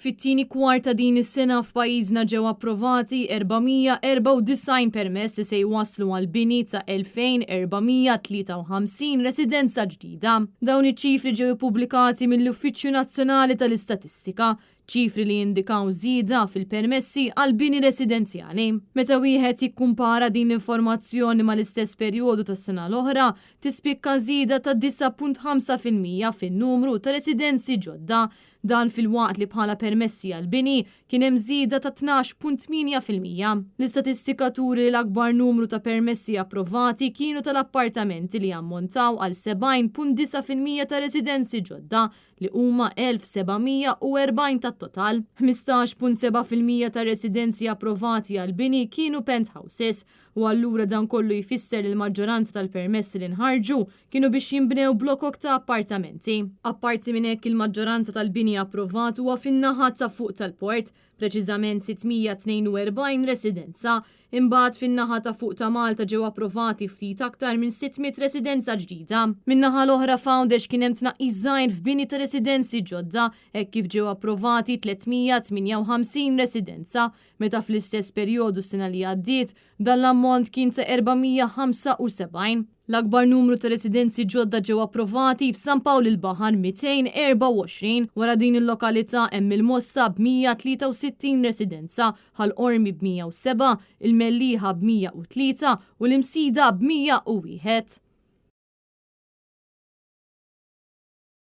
Fit-tieni kwart ta' din is-sena f'pajjiżna ġew approvati 494 permess li se jwasslu għal bini ta' 2,453 residenza ġdida. Dawn iċ-ċifri ġew ippubblikati mill-Uffiċċju Nazzjonali tal-Istatistika, ċifri li jindikaw żieda fil-permessi għal bini residenzjali. Meta wieħed jikkumpara din l-informazzjoni mal-istess perjodu tas-sena l-oħra, tispikka żieda ta' 9.5% fin-numru ta' residenzi ġodda. Dan filwaqt li bħala permessi għall-bini kien hemm żieda ta' 12.8%. L-istatistika turi li l-akbar numru ta' permessi approvati kienu tal-appartamenti li jammontaw għal 70.9% ta' residenzi ġodda li huma 1,740 tat-total. 15.7% tar-residenzi approvati għall-bini kienu penthouses u allura dan kollu jfisser li l-maġġoranza tal-permessi li nħarġu kienu biex jinbnew blokok ta' appartamenti. Apparti minn hekk il-maġġoranza tal-bini approvat huwa fin-naħa ta' fuq tal-port, preċiżament 642 residenza. Imbagħad fin-naħa ta' fuq ta' Malta ġew approvati ftit aktar minn 600 residenza ġdida. Min-naħa l-oħra f'Għawdex kien hemm tnaqqis żgħir f'bini ta' residenzi ġodda hekk kif ġew approvati 358 residenza meta fl-istess perjodu s-sena li għaddiet dan l-ammont kien ta' 475. L-akbar numru ta' residenzi ġodda ġew approvati f'San Pawl il-Baħar 224, wara din il-lokalità hemm il-Mosta b'163 residenza, Ħal Qormi b'107, il-Mellieħa b'103 u l-Imsida b'101.